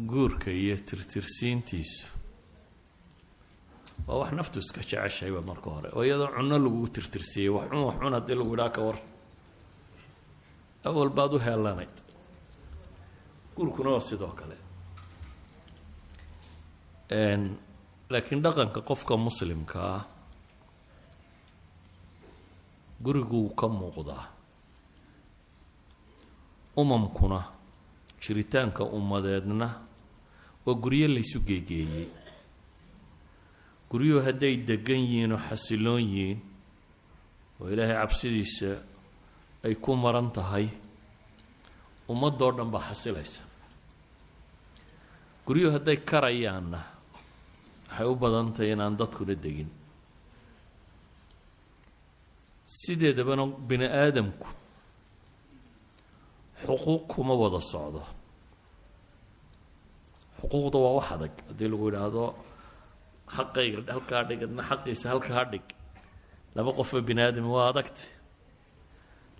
Guurka iyo tirtirsiintiisu waa wax naftu iska jeceshahayba marka hore, oo iyadoo cunno lagugu tirtirsiiyey. Wax cun, wax cun haddii lagu idhaha, ka war awal baad u heellanayd. Guurkuna waa sidoo kale, laakiin dhaqanka qofka Muslimka ah guriguu ka muuqdaa. Umamkuna, jiritaanka ummadeedna waa guryo laysu geegeeyey. Guryuhu hadday degan yihiin oo xasiloon yihiin oo Ilaahay cabsidiisa ay ku maran tahay, ummadoo dhan baa xasilaysa. Guryuhu hadday karayaanna, waxay u badan tahay inaan dadkuna degin. Sideedabana bini aadamku xuquuq kuma wada socdo. Xuquuqda waa wax adag. Haddii lagu yidhaahdo xaqayga halkaa dhig, adna xaqiisa halkaa dhig, laba qofoo bini aadami waa adagta.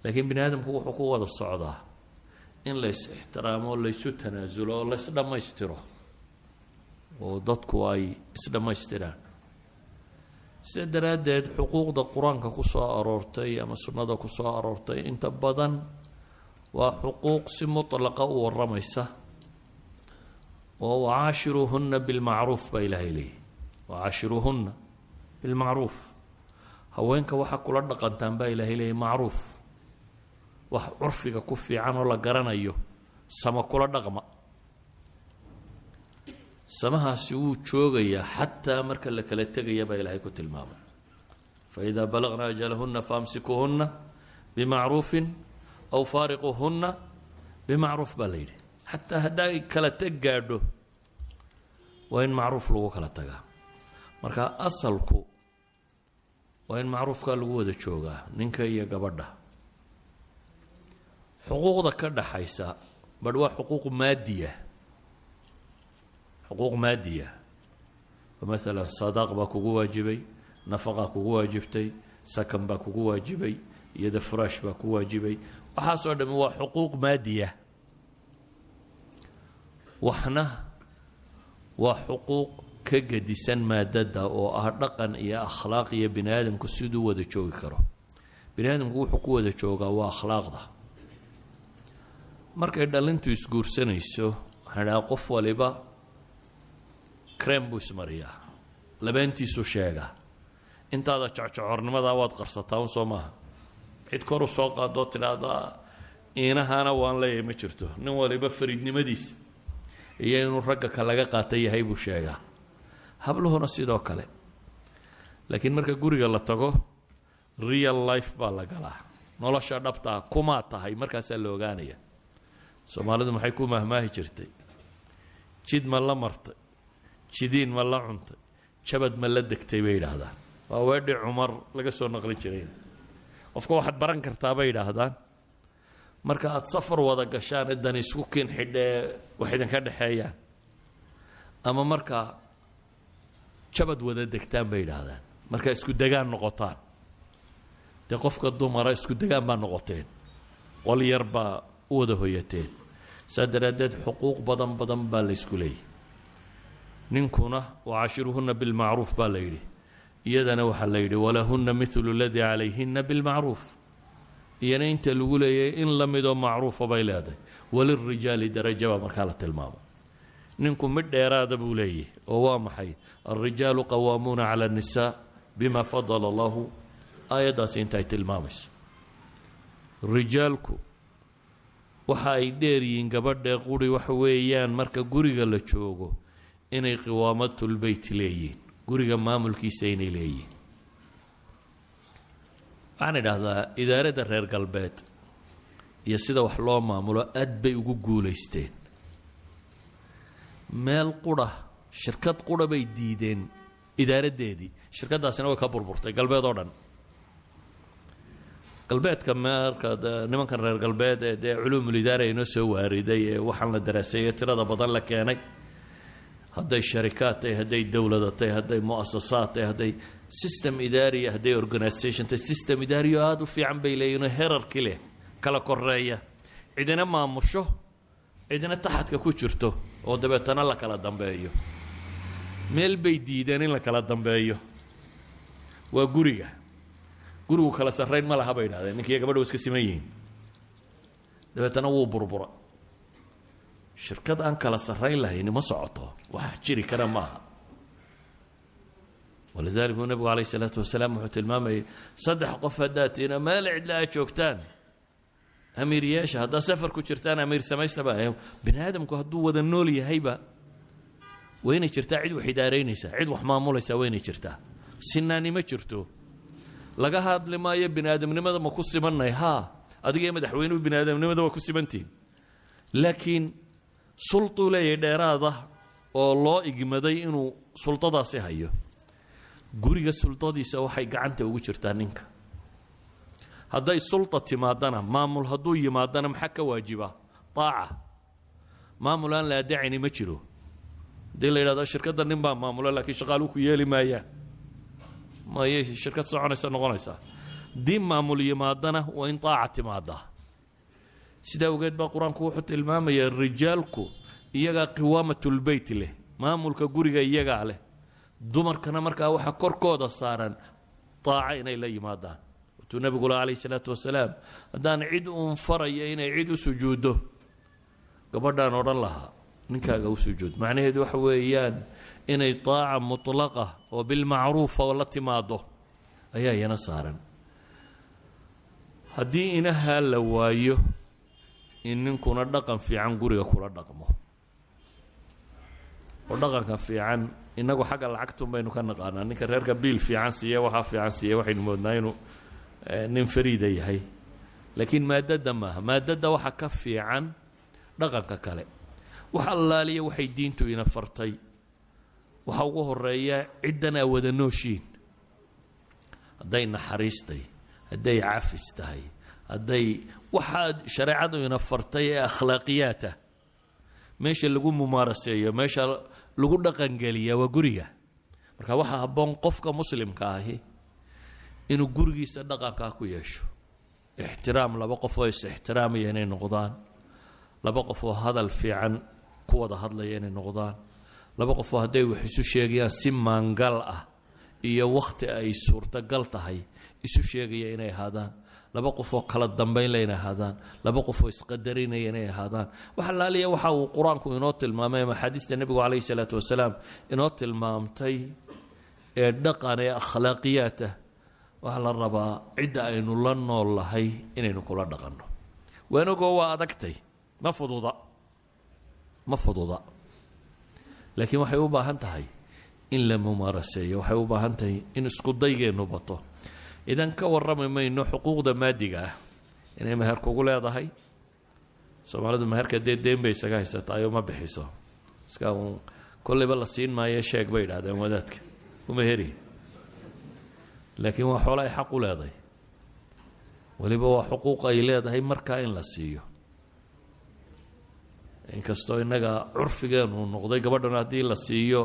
Laakiin bini aadamku wuxuu ku wada socdaa in lays ixtiraamo, laysu tanaasulo oo lays dhammaystiro, oo dadku ay isdhammaystiraan. Sida daraaddeed xuquuqda Qur-aanka ku soo aroortay ama sunnada ku soo aroortay inta badan waa xuquuq si mutlaqa u warramaysa, oo وعاشروهن بالمعروف baa Ilaahay leeyahy. وعاشروهن بالمعروف, haweenka waxaa kula dhaqantaan baa Ilaahay leeyahy macruuf, wax curfiga ku fiican oo la garanayo. Sama kula dhaqma, samahaasi wuu joogayaa xataa marka la kala tegaya baa Ilaahay ku tilmaamay: فإذا بلغن أجلهن فأمسكوهن بمعروف أو فارقوهن بمعروف baa la yidhi. Xataa hadday kala teg gaadho, waa in macruuf lagu kala tagaa. Marka asalku waa in macruufkaa lagu wada joogaa ninka iyo gabadha. Xuquuqda ka dhaxaysa badh waa xuquuq maadiya. Xuquuq maadiya oo maalan sadaaq baa kugu waajibay, nafaqaa kugu waajibtay, sakan baa kugu waajibay, iyada furaash baa ku waajibay. Waxaasoo dhami waa xuquuq maadiya. Waxna waa xuquuq ka gedisan maadada, oo ah dhaqan iyo akhlaaq iyo bini aadamku siduu wada joogi karo. Bini aadamku wuxuu ku wada joogaa waa akhlaaqda. Markay dhalintu isguursanayso, waxaan idhaha qof waliba cream buu ismariyaa, labeentiisuu sheegaa. Intaada jecjocornimadaa waad qarsataa un, soo maaha? Cid koru soo qaadoo tidhaahdaa iinahana waan leeyahay ma jirto. Nin waliba fariidnimadiisa iyo inuu ragga ka laga qaata yahay buu sheegaa, habluhuna sidoo kale. Laakiin marka guriga la tago, real life baa la galaa, nolosha dhabtaa kumaa tahay markaasaa la ogaanaya. Soomaalidu maxay ku mahmaahi jirtay? Jid ma la martay, jidiin ma la cuntay, jabad ma la degtay bay yidhaahdaan. Waa weedhi Cumar laga soo naqlin jiray. Qofka waxaad baran kartaa, bay yidhaahdaan, marka aada safar wada gashaan, dan isku kiin xidhee wax idinka dhexeeyaan, ama markaa jabad wada degtaan, bay yidhaahdaan, markaa isku degaan noqotaan. Dee qofka dumara isku degaan baa noqoteen, qol yar baa u wada hoyateen. Saa daraaddeed xuquuq badan badan baa la ysku leeyahy. Ninkuna وعاشروهن بالمعروف baa la yidhi, iyadana waxaa la yidhi ولهن مثل الذي عليهن بالمعروف. Iyana inta lagu leeyahay in la midoo macruufa bay leedahay. وللرجال درجة baa markaa la tilmaamo. Ninku mid dheeraada buu leeyahy, oo waa maxay? الرجال قوامون على النساء بما فضل الله, aayaddaasi intaay tilmaamayso. Rijaalku waxa ay dheer yihiin gabadhee quri waxa weeyaan, marka guriga la joogo, inay قوامة البيت leeyihiin, guriga maamulkiisa inay leeyihiin. Waxaan idhaahdaa idaaradda reer galbeed iyo sida wax loo maamulo aad bay ugu guulaysteen. Meel qura, shirkad qura bay diideen idaaraddeedii, shirkaddaasina way ka burburtay galbeed oo dhan. Galbeedka marka nimankan reer galbeed ee dee علوم الإدارة inoo soo waariday ee waxaan la daraaseeyey tirada badan la keenay, hadday sharikaad tahay, hadday dowlada tahay, hadday muasasaad tahay, hadday system idaariya, hadday organisation tahay, system idaariyo aada u fiican bay leeyihin oo hierarchy leh, kala koreeya, cidina maamusho. Cidna taxadka ku jirto oo dabeetana la kala dambeeyo. Meel bay diideen in la kala dambeeyo, waa guriga. Gurigu kala sarrayn ma laha bay idhahdeen, ninkiiyo gabadha wa iska siman yihiin. Dabeetana wuu burbura. Shirkad aan kala sarrayn lahayni ma socoto, wax jiri kara maaha. ولذلك uu nebigu عليه الصلاة والسلام wuxuu tilmaamayay: saddex qof haddaad tiina meel cidla aad joogtaan, amiir yeesha. Haddaad safar ku jirtaan, amiir samaystaba. Bini aadamku hadduu wada nool yahayba, waa inay jirtaa cid wax idaaraynaysa, cid wax maamulaysa waa inay jirtaa. Sinaani ma jirto. Laga hadli maayo bini aadamnimada ma ku simannay. Haa, adiga iyo madaxweynuhu bini aadamnimada waa ku simantihin, laakiin sultuu leeyahay dheeraada oo loo igmaday inuu sultadaasi hayo. Guriga sultadiisa waxay gacanta ugu jirtaa ninka. Hadday sulta timaadana, maamul hadduu yimaadana, maxaa ka waajiba? طاعة. Maamul aan la adeecayni ma jiro. Haddii la yidhahdo shirkadda nin baa maamula, laakiin shaqaaluhu ku yeeli maayaan, mayay shirkad soconaysa noqonaysaa? Haddii maamul yimaadana, waa in طاعة timaadaa. Sidaa awgeed baa Qur-aanku wuxuu tilmaamayaa rijaalku iyagaa قوامة البيت leh, maamulka guriga iyagaa leh. Dumarkana markaa waxaa korkooda saaran طاعة inay la yimaadaan. Watuu nebigu la عليه الصلاة والسلام: haddaan cid uun faraya inay cid u sujuuddo, gabadhaan odhan lahaa ninkaaga u sujuud. Macnaheedu waxa weeyaan inay طاعة مطلقة oo بالمعروف oo la timaado ayaa iyana saaran. Haddii inahaa la waayo, in ninkuna dhaqan fiican guriga kula dhaqmo, oo dhaqanka fiican innagu xagga lacagtun baynu ka naqaanaa. Ninka reerka biil fiican siiya, waxaa fiican siiya, waxaynu moodnaa inuu nin fariida yahay, laakiin maadadda maaha. Maadadda waxa ka fiican dhaqanka kale. Wax allaaliya waxay diintu ina fartay, waxa ugu horeeya ciddan aa wada nooshiin, hadday naxariistay, hadday cafis tahay, hadday waxaa shareecadu ina fartay ee akhlaaqiyaata, meesha lagu mumaaraseeyo, meesha lagu dhaqangeliya waa guriga. Marka waxaa habboon qofka muslimka ahi inuu gurigiisa dhaqankaa ku yeesho. Ixtiraam, laba qof oo is-ixtiraamaya inay noqdaan, laba qof oo hadal fiican ku wada hadlaya inay noqdaan, laba qof oo hadday wax isu sheegayaan si maangal ah iyo wakhti ay suurtagal tahay isu sheegaya inay ahaadaan, laba qof oo kala dambayn le inay ahaadaan, laba qof oo isqadarinaya inay ahaadaan. Wax allaaliya waxa uu Qur-aanku inoo tilmaamay ama axaadiista nebigu عليه الصلاة والسلام inoo tilmaamtay ee dhaqan ee akhlaaqiyaata, waxaa la rabaa cidda aynu la nool lahay inaynu kula dhaqanno. Waanogoo waa adagtay, ma fududa, ma fududa, laakiin waxay u baahan tahay in la mumaaraseeyo, waxay u baahan tahay in isku daygeennu bato. Idan ka warrami mayno xuquuqda maadiga ah inay meher kugu leedahay. Soomaalidu meherka dee deen bay isaga haysataayoo ma bixiso. Iska uun kollayba la siin maayo, sheeg bay idhahdeen wadaadka uma heri, laakiin waa xoolo ay xaq u leedahay. Weliba waa xuquuq ay leedahay markaa in la siiyo, inkastoo innaga curfigeenu noqday gabadhan haddii la siiyo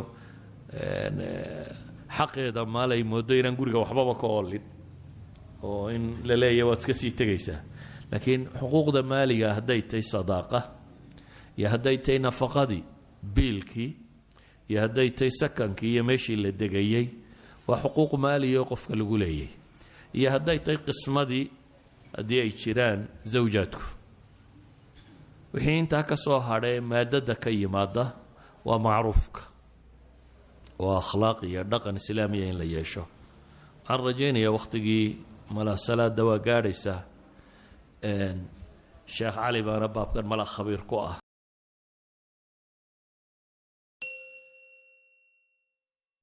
xaqeeda maal ay mooddo inaan guriga waxbaba ka oolin oo in la leeyahy waad iska sii tegaysaa. Laakiin xuquuqda maaliga, hadday tahay sadaaqa iyo hadday tahay nafaqadii, biilkii, iyo hadday tahay sakankii iyo meeshii la degayey, waa xuquuq maaliya oo qofka lagu leeyay. Iyo hadday tahay qismadii, haddii ay jiraan zawjaadku. Wixii intaa ka soo hadhee maadada ka yimaada waa macruufka oo akhlaaq iyo dhaqan islaamiya in la yeesho. Waxaan rajaynayaa wakhtigii mala salaada waa gaadhaysaa. Sheekh Cali baana baabkan mala khabiir ku ah.